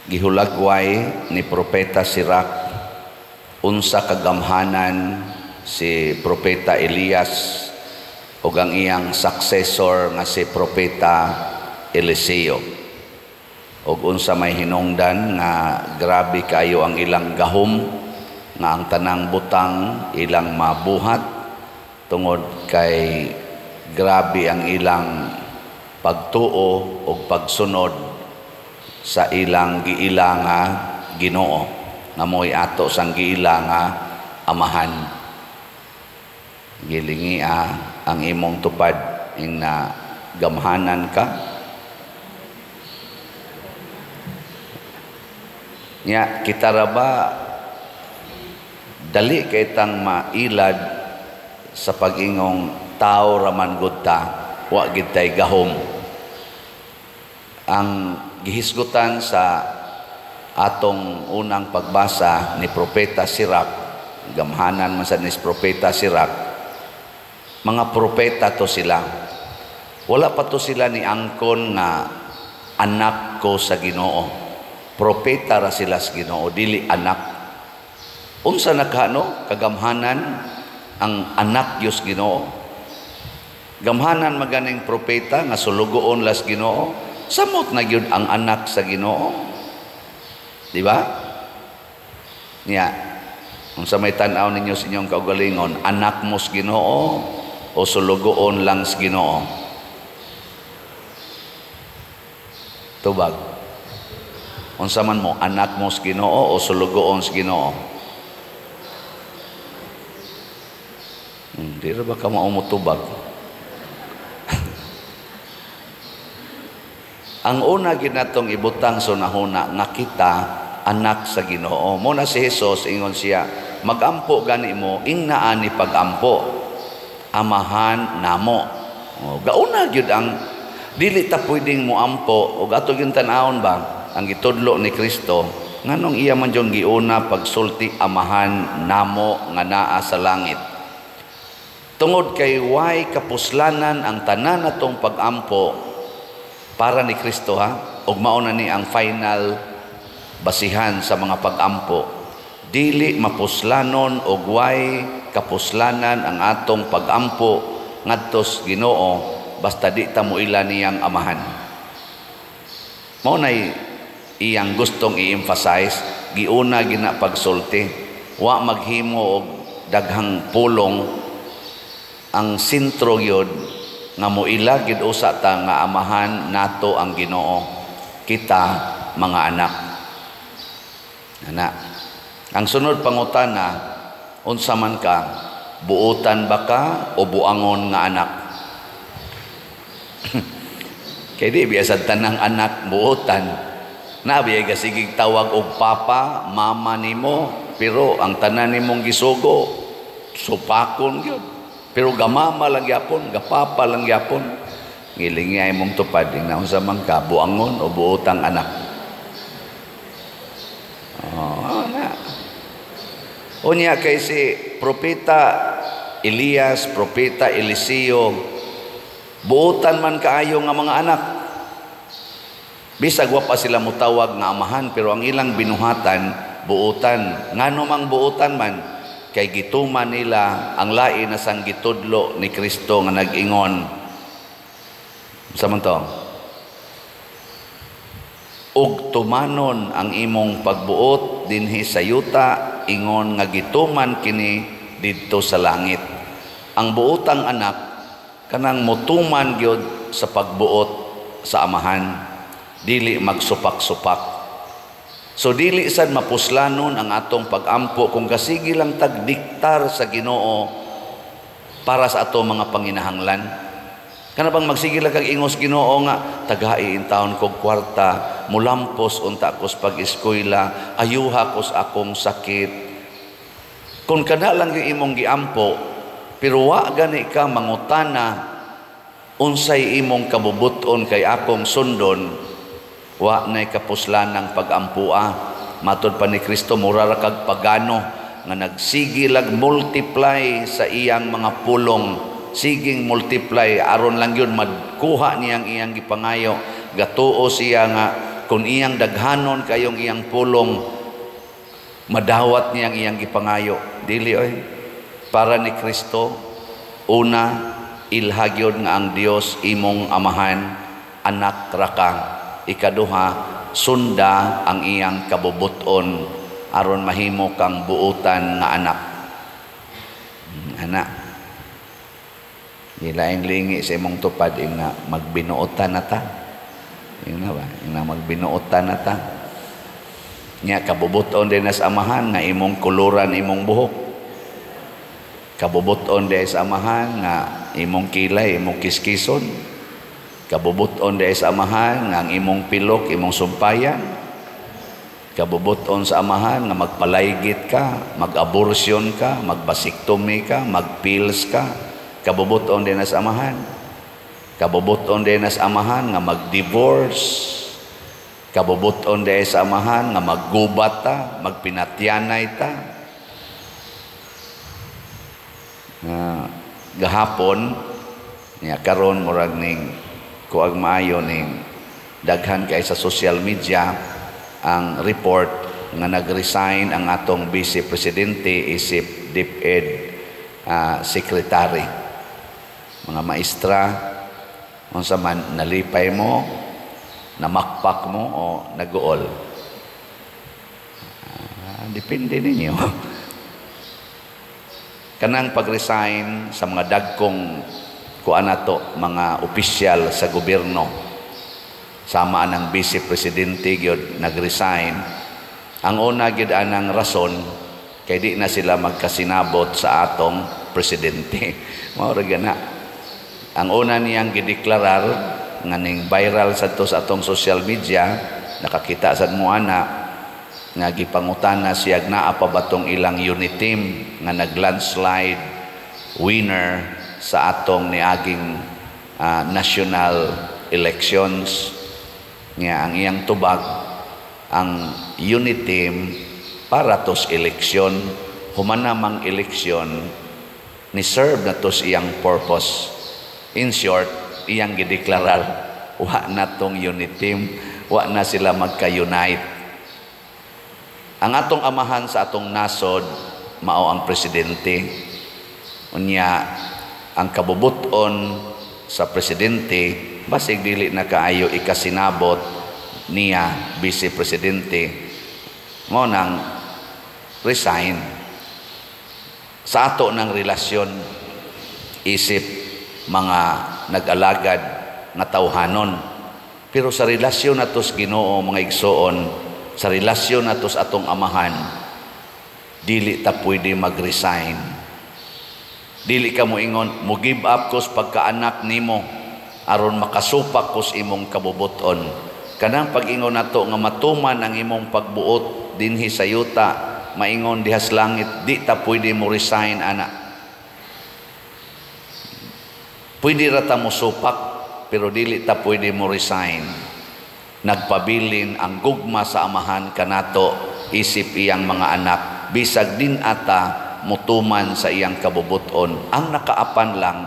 Gihulagway ni Propeta Sirach unsa kagamhanan si Propeta Elias ug ang iyang successor nga si Propeta Eliseo, ug unsa may hinungdan nga grabe kayo ang ilang gahom nga ang tanang butang ilang mabuhat tungod kay grabe ang ilang pagtuo ug pagsunod sa ilang giila nga Ginoo nga mo'y ato sang giila nga Amahan. Gilingia ang imong tupad ing na gamhanan ka. Nya kita ra ba dali kay tang mailad sa pag-ingong tao raman gud ta, wa gid tay gahom. Ang gihisgutan sa atong unang pagbasa ni Propeta Sirach, gamhanan man sad ni Propeta Sirach, mga propeta to sila. Wala pa to sila ni angkon nga anak ko sa Ginoo. Propeta ra sila sa Ginoo, dili anak. Unsa na ka no kagamhanan ang anak Dios Ginoo? Gamhanan maganing propeta nga sulugoon las Ginoo, samot na gyud ang anak sa Ginoo. Di ba? Nya, unsa may tan-aw ninyo sa inyong kaugalingon, anak mo sa Ginoo o sulugoon lang sa Ginoo? Tubag. Unsa man mo, anak mo sa Ginoo o sulugoon sa Ginoo? Di ra ba ka maumutubag? Ang una ginatong ibutang sa nahuna nga kita anak sa Ginoo. Mo na si Jesus ingon siya, magampo gani mo ingna ani pagampo, Amahan namo. O, gauna gyud ang dili ta pwedeng moampo og ato gyud tan-awon ba ang gitudlo ni Kristo nganong iya man jung giuna pagsulti Amahan namo nga naa sa langit. Tungod kay way kapuslanan ang tanan natong pagampo para ni Kristo, ha, ug mao na ni ang final basihan sa mga pagampo. Dili mapuslanon og way kapuslanan ang atong pagampo ngadto sa Ginoo basta di ta moila niyang Amahan. Mao nay iyang gustong i-emphasize, giuna gina pagsulti, wa maghimo og daghang pulong. Ang sentro gyud nga moila gyud usa ta nga Amahan nato ang Ginoo, kita mga anak. Ana, ang sunod pangutana, unsa man ka, buotan ba ka o buangon nga anak? Kay di biya tanang anak buotan. Nabiya gasigig tawag og papa, mama nimo, pero ang tanan nimong gisugo supakon gyud. Pero gamama lang gyapon, gapapa lang gyapon. Ngilingi mong tupad, ing unsa man ka, buangon o buotang anak. Oh, na. Unya kay si Propeta Elias, Propeta Eliseo, buotan man kaayo nga mga anak. Bisag wa pa sila mutawag nga amahan, pero ang ilang binuhatan, buotan. Ngano mang buotan man, kay gituman nila ang lain na sang gitudlo ni Kristo nga nag-ingon. Sa man to? Ug tumanon ang imong pagbuot dinhi sa yuta, ingon nga gituman kini didto sa langit. Ang buotang anak kanang mutuman gyud sa pagbuot sa Amahan, dili magsupak-supak. So dili sad mapuslanon ang atong pagampo kung kasigi lang tagdiktar sa Ginoo para sa ato mga panginahanglan. Kana bang magsige lang kag ingos Ginoo nga tagai in taon kog kwarta, mulampos unta kos pag-eskwela, ayuha kos akong sakit. Kung kana lang yung imong giampo, pero wa gani ka mangutana unsay imong kabubuton kay akong sundon, wa nay kapuslanang pag-ampua. Matod pa ni Kristo, mura ra kag pagano nga nagsige lag multiply sa iyang mga pulong. Siging multiply aron lang yun madkuha niyang iyang gipangayo. Gatuo siya nga Kung iyang daghanon kayong iyang pulong, madawat niya ang iyang gipangayo. Dili oy. Para ni Kristo, una, ilha gyud nga ang Dios imong amahan, anak ra ka. Ikaduha, sunda ang iyang kabubuton aron mahimo kang buutan nga anak. Anak. Gilaing lingi sa imong tupad nga magbinuotan na ta. Ingna ba? Ingna magbinuotan na ta. Nya kabubuton din sa amahan nga imong kuluran imong buhok. Kabubuton din sa amahan nga imong kilay, imong kiskison. Kabubuton din sa amahan nga ang imong pilok, imong sumpayan. Kabubuton sa amahan nga magpalaygit ka, mag-abortion ka, mag-vasectomy ka, mag-pills ka. Kabubuton din sa amahan. Kabubuton din sa amahan nga mag-divorce. Kabubuton din sa amahan nga maggubat ta, magpinatyanay ta. Gahapon niya karon murag ning kuag maayo ning daghan kay sa social media ang report nga nag-resign ang atong vice presidente isip DepEd secretary. Mga maestra, unsa man, nalipay mo, namakpak mo o naguol? Depende ninyo. Kanang pag-resign sa mga dagkong kuan nato, mga opisyal sa gobyerno, sama anang vice presidente gyud nag-resign. Ang una gyud anang rason kay di na sila magkasinabot sa atong presidente. Mao ra gyud na. Ang una niyang gideklarar nga ning viral sadto sa atong social media, nakakita sad mo ana nga gipangutana siya naa pa ba tong ilang unit team nga nag-landslide winner sa atong niaging national elections. Nga ang iyang tubag, ang unit team para tos eleksyon, human namang eleksyon ni serve na tos iyang purpose. In short, iyang gideklarar wa na tong unit team, wa na sila magka-unite. Ang atong amahan sa atong nasod mao ang presidente. Unya ang kabubuton sa presidente basig dili na kaayo ikasinabot niya vice presidente, mao nang resign. Sa ato ng relasyon isip mga nag-alagad nga tawhanon, pero sa relasyon nato sa Ginoo, mga igsoon, sa relasyon nato sa atong amahan, dili ta pwede mag-resign. Dili ka moingon mo give up ko sa pagkaanak nimo aron makasupak ko sa imong kabubuton. Kanang pag-ingon nato nga matuman ang imong pagbuot dinhi sa yuta, maingon diha sa langit, di ta pwede mo resign ana. Pwede ra ta mo supak, pero dili ta pwede mo resign. Nagpabilin ang gugma sa amahan kanato isip iyang mga anak, bisag din ata mutuman sa iyang kabubuton. Ang nakaapan lang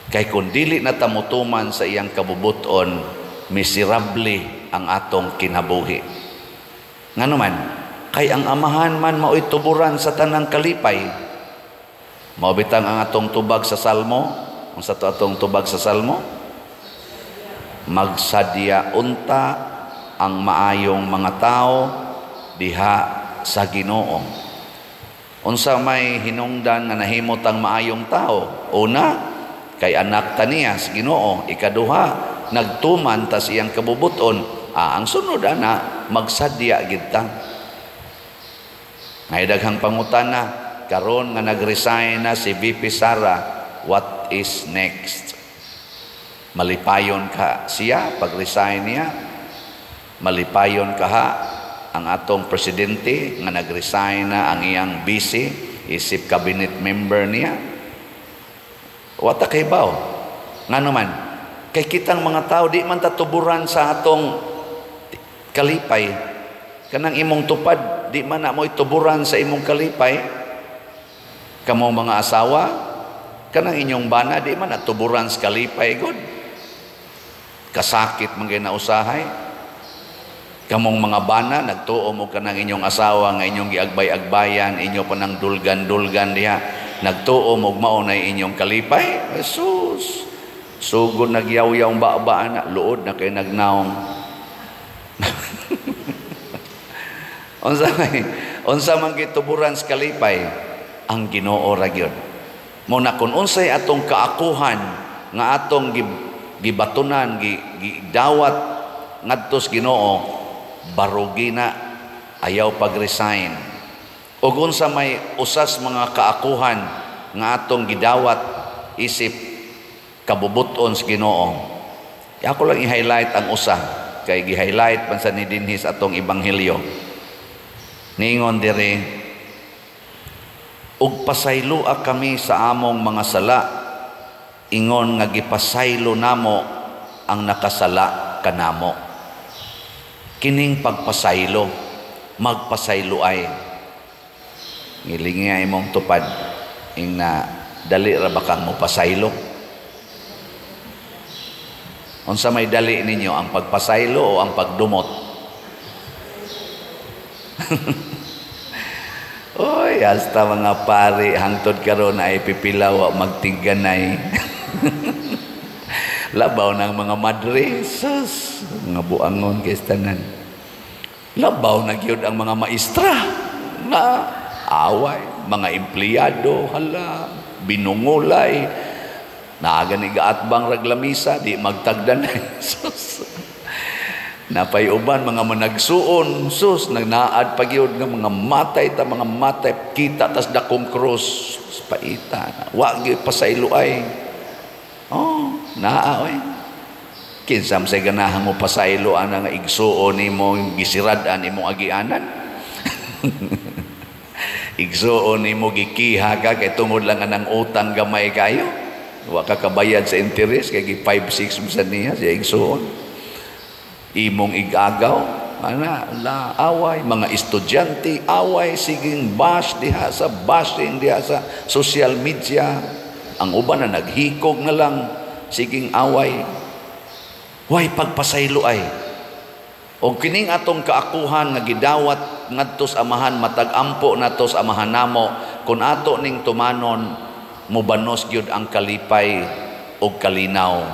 kay kun dili na ta mutuman sa iyang kabubuton, miserable ang atong kinabuhi. Ngano man, kay ang amahan man mao'y tuburan sa tanang kalipay. Mao bitang ang atong tubag sa Salmo. Unsa to atong tubag sa Salmo? Magsadya unta ang maayong mga tao diha sa Ginoo. Unsa may hinungdan nga nahimot ang maayong tao? Una, kay anak ta niya sa Ginoo. Ikaduha, nagtuman tas iyang kabubuton. Ang sunod ana, magsadya gid ta. Ngay daghang pangutana karon nga nag-resign na si VP Sara, what is next? Malipayon ka siya pag-resign niya? Malipayon ka ha ang atong presidente nga nag-resign na ang iyang vice isip cabinet member niya? Wata kay baw. Ngano man, kay kitang mga tao di man tatuburan sa atong kalipay. Kanang imong tupad di man na mo'y tuburan sa imong kalipay. Kamo mga asawa, kanang inyong bana di man natuburan sa kalipay god. Kasakit man gyud na usahay. Kamong mga bana, nagtuo mo kanang inyong asawa nga inyong giagbay-agbayan, inyo pa nang dulgan-dulgan diha. Nagtuo mo mao na inyong kalipay. Jesus, sugod nagyaw-yaw ba-ba na, luod na kay nagnaong. Unsa man gituburan sa kalipay, ang Ginoo ra gyud. Mo na kun unsay atong kaakuhan nga atong gibatunan, gidawat ngadto sa Ginoo, barugi na, ayaw pag-resign. Ug unsa may usas mga kaakuhan nga atong gidawat isip kabubuton sa Ginoo. Ako lang i-highlight ang usa kay gi-highlight man sa ni dinhi sa atong ebanghelyo. Niingon diri, ug pasayloa kami sa among mga sala, ingon nga gipasaylo namo ang nakasala kanamo. Kining pagpasaylo, magpasaylo ay. Ngilingi ay imong tupad, ing na dali ra ba kang mopasaylo? Unsa may dali ninyo, ang pagpasaylo o ang pagdumot? Oy, hasta mga pari hangtod karon ay pipilaw magtingganay. Labaw ng mga madre, sus, mga buangon kay tanan. Labaw na gyud ang mga maestra na away, mga empleyado, hala, binungulay. Naaga ni gaatbang raglamisa, di magtagdanay. Sus. Napay uban mga managsuon, sus, nagnaad pa gyud nga mga matay ta, mga matay, kita tas dakong krus, paita. Wa gyud pasaylo ay. Oh, naa oy. Kinsa man say ganahan mo pasaylo ana nga igsuon nimo, gisirad-an imong agianan. Igsuon nimo gikiha ka kay tungod lang anang utang gamay kayo. Wa ka kabayad sa interest kay gi 5-6 mo sa niya siya igsuon. Imong igagaw ana la away, mga estudyante away, siging bash diha sa bashing diha sa social media. Ang uban na naghikog na lang, siging away. Way pagpasaylo ay. Og kining atong kaakuhan nga gidawat ngadto sa amahan, matag ampo nato sa amahan namo, kun ato ning tumanon, mubanos gyud ang kalipay og kalinaw.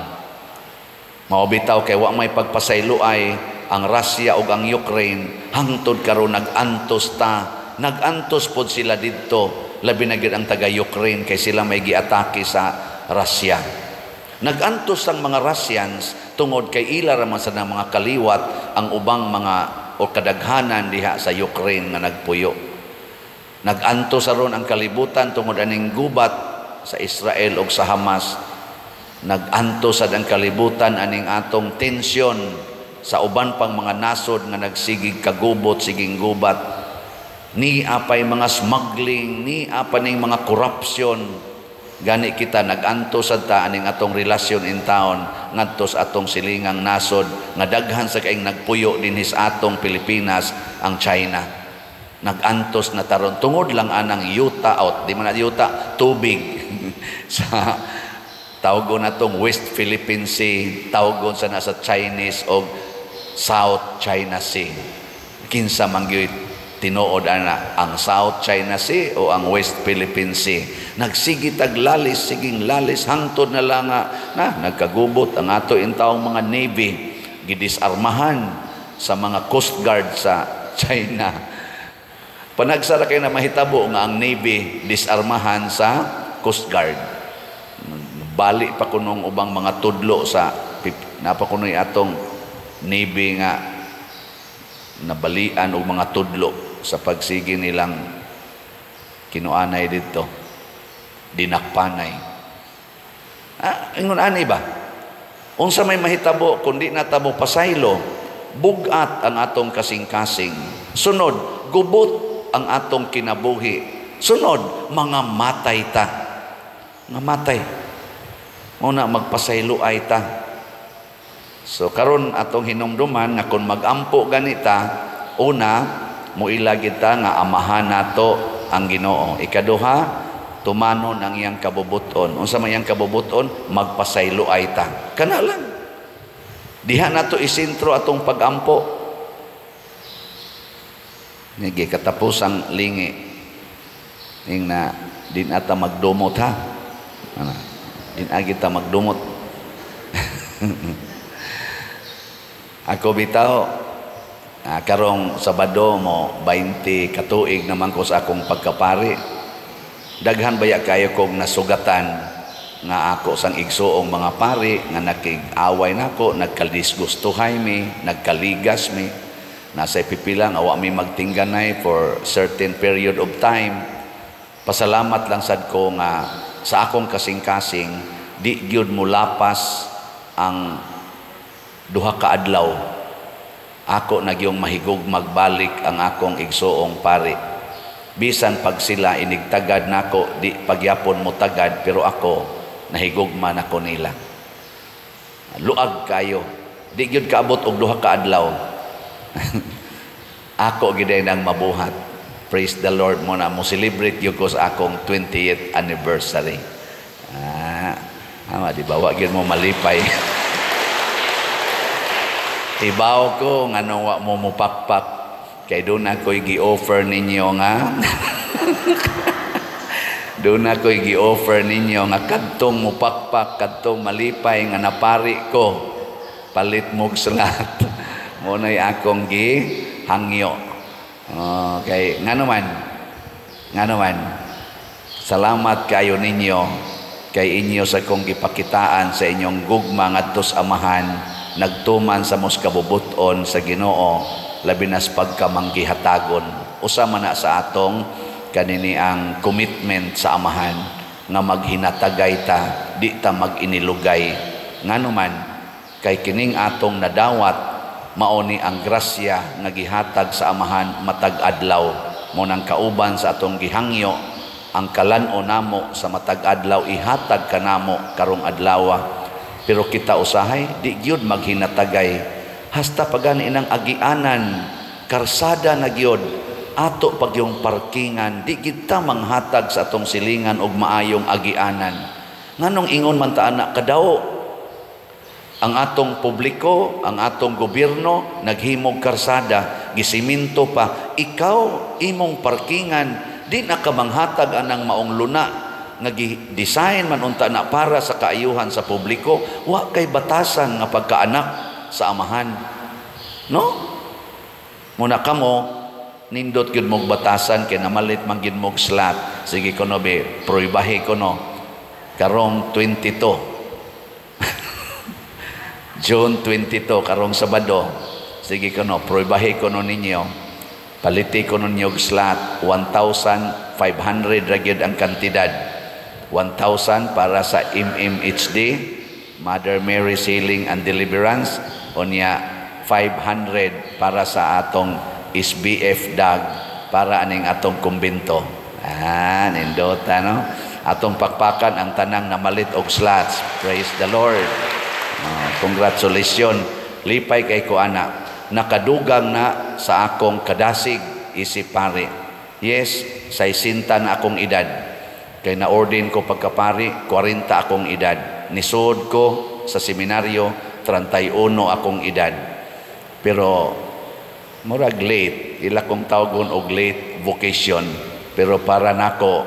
Mao bitaw kay wa may pagpasaylo ay ang Russia ug ang Ukraine hangtod karon nag-antos ta, nag-antos pod sila didto, labi na gyud ang taga Ukraine kay sila may giatake sa Russia. Nag-antos ang mga Russians tungod kay ila ra man sa mga kaliwat ang ubang mga o kadaghanan diha sa Ukraine nga nagpuyo. Nag-antos aron ang kalibutan tungod aning gubat sa Israel ug sa Hamas. Nag-antos sad ang kalibutan aning atong tensyon sa uban pang mga nasod nga nagsigig kagubot, siging gubat. Ni apay mga smuggling, ni apa ning mga corruption. Gani kita nag-antos sad ta aning atong relasyon in town ngadto sa atong silingang nasod nga daghan sa kaing nagpuyo dinhi sa atong Pilipinas ang China. Nag-antos na taron tungod lang anang yuta out, di man na yuta, tubig sa tawgon natong West Philippine Sea, tawgon sa nasa Chinese og South China Sea. Kinsa man gyud tinuod ana, ang South China Sea o ang West Philippine Sea? Nagsige tag lalis, siging lalis hangtod na lang na nagkagubot ang ato intawong mga navy, gidisarmahan sa mga coast guard sa China. Panagsara kay na mahitabo nga ang navy disarmahan sa coast guard. Bali pa kunong ubang mga tudlo sa napa kunoy atong navy nga nabalian og mga tudlo sa pagsige nilang kinuanay didto, dinakpanay. Ingon ani ba? Unsa may mahitabo kun di natabo pasaylo, bugat ang atong kasing-kasing. Sunod, gubot ang atong kinabuhi. Sunod, mga matay ta. Mga matay. Muna magpasaylo ay ta. So karon atong hinumduman nga kun magampo ganita, una muila kita nga amahan nato ang Ginoo. Ikaduha, tumanon ang iyang kabubuton. Unsa man iyang kabubuton? Magpasaylo ay ta. Kana lang. Diha nato isentro atong pagampo. Nigi katapusang lingi. Ing na din ata magdumot ha. Ana, din agi ta magdumot. Ako bitaw karong Sabado mo 20 katuig naman ko sa akong pagkapari. Daghan baya kayo kog nasugatan nga ako sang igsuong mga pari nga nakig-away nako, nagkadisgustuhay mi, nagkaligas mi. Nasa pipila nga wa mi magtingganay for certain period of time. Pasalamat lang sad ko nga sa akong kasing-kasing di gyud mo lapas ang 2 ka adlaw. Ako na gyung mahigog magbalik ang akong igsuong pari. Bisan pag sila inigtagad nako, di pagyapon mo tagad, pero ako nahigugma nako nila. Luag kayo. Di gyud kaabot og 2 ka adlaw. Ako gyud nang mabuhat. Praise the Lord mo na mo celebrate gyud ko sa akong 20th anniversary. Di ba wa gyud mo malipay. Ibaw ko nganong wa mo mupakpak kay doon ako'y gi-offer ninyo nga doon ako'y gi-offer ninyo nga kadtong mupakpak, kadtong malipay nga napari ko, palit mog salat. Mo na'y akong gihangyo. Okay, ngano man salamat kayo ninyo kay inyo sa kong gipakitaan sa inyong gugma ngadto sa Amahan, nagtuman sa mos kabubuton sa Ginoo, labi nas pagkamanggihatagon. Usa man na sa atong kanini ang commitment sa Amahan nga maghinatagay ta, di ta maginilugay. Ngano man kay kining atong nadawat mao ni ang grasya nga gihatag sa Amahan matag adlaw. Mo nang kauban sa atong gihangyo ang kalan-on namo sa matag adlaw ihatag kanamo karong adlawa. Pero kita usahay di gyud maghinatagay hasta pagani inang agianan karsada na gyud ato pag yung parkingan, di kita manghatag sa atong silingan og maayong agianan. Nganong ingon man ta ana kadaw ang atong publiko, ang atong gobyerno naghimog karsada, gisiminto pa, ikaw imong parkingan di na ka manghatag anang maong luna nga gi-design man unta na para sa kaayuhan sa publiko, wa kay batasan nga pagkaanak sa Amahan. No? Muna kamo nindot gyud mog batasan kay namalit man gyud mog slot. Sige kuno be, proybahe kuno karong 22. June 22 karong Sabado. Sige kuno, proybahe kuno ninyo. Paliti kuno ninyo og slot 1,500 ra gyud ang kantidad. 1,000 para sa MMHD, Mother Mary's Healing and Deliverance, unya 500 para sa atong SBF DAG para aning atong kumbento. Nindota no. Atong pakpakan ang tanang namalit og slots. Praise the Lord. Congratulations. Lipay kay ko ana. Nakadugang na sa akong kadasig isip pare. Yes, 60 na akong edad. Kay na-ordain ko pagkapari, 40 akong edad. Nisod ko sa seminaryo, 31 akong edad. Pero murag late, ila kong tawgon og late vocation. Pero para nako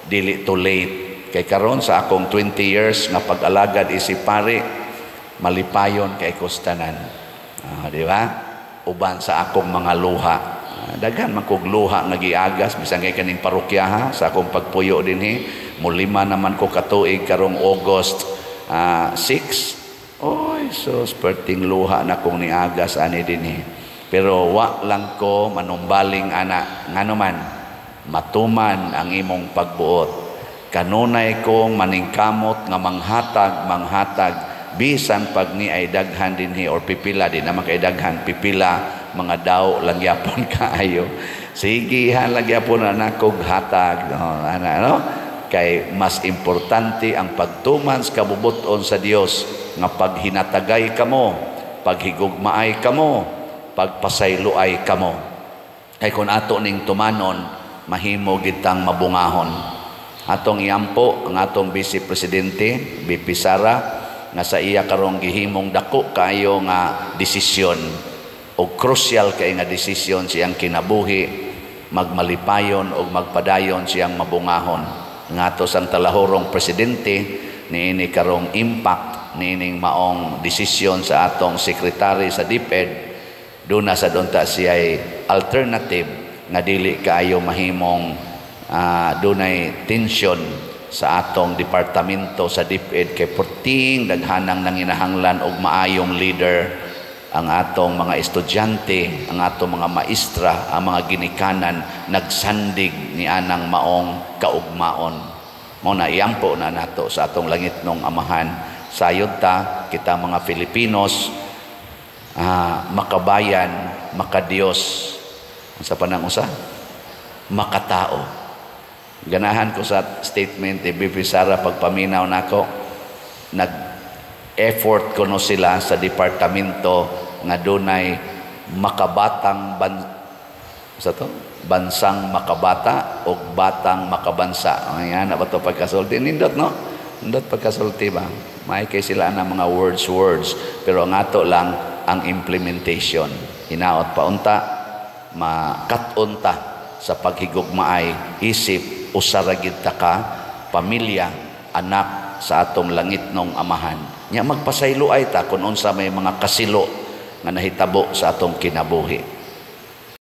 dili too late. Kay karon sa akong 20 years nga pag-alagad isip pare, malipayon kay kustanan. Di ba? Uban sa akong mga luha. Daghan man kog luha nga giagas bisan kay kaning parokya ha, sa akong pagpuyo dinhi. Mulima naman ko katuig karong August 6. Oy, sus, perting luha na kong niagas ani dinhi. Pero wa lang ko manumbaling ana, ngano man matuman ang imong pagbuot. Kanunay kong maningkamot nga manghatag bisan pag ni ay daghan dinhi or pipila di naman kay daghan, pipila mga daw lang gyapon kaayo. Sige ha lang gyapon ana kog hatag, no, ana no, kay mas importante ang pagtuman sa kabubuton sa Dios nga paghinatagay kamo, paghigugmaay kamo, pagpasayloay kamo. Kay kun ato ning tumanon, mahimo gitang mabungahon. Atong iampo ang atong Vice Presidente BP Sara nga sa iya karong gihimong dako kaayo nga desisyon. Og crucial kay nga desisyon siyang kinabuhi, magmalipayon og magpadayon siyang mabungahon. Ngadto sang talahurong presidente, niini karong impact niining maong desisyon sa atong sekretary sa DepEd, duna sa unta siya alternative nga dili kaayo mahimong dunay tension sa atong departamento sa DepEd, kay perting daghanang nanginahanglan og maayong leader ang atong mga estudyante, ang atong mga maestra, ang mga ginikanan nagsandig ni anang maong kaugmaon. Mao na iampo na nato sa atong langitnong Amahan. Sayod ta kita mga Filipinos, makabayan, makadiyos. Sa panang usa, makatao. Ganahan ko sa statement ni BP Sara pagpaminaw nako, nag effort kuno sila sa departamento nga dunay makabatang ban sa to bansang makabata o batang makabansa. Ayan na ba to pagkasulti? Nindot, no? Nindot pagkasulti ba? May kay sila na mga words words, pero ang ato lang ang implementation. Hinaot paunta makat-on ta sa paghigugmaay isip usa ra gid ta ka pamilya, anak sa atong langitnong Amahan. Nya magpasayloay ta kung unsa may mga kasilo nga nahitabo sa atong kinabuhi.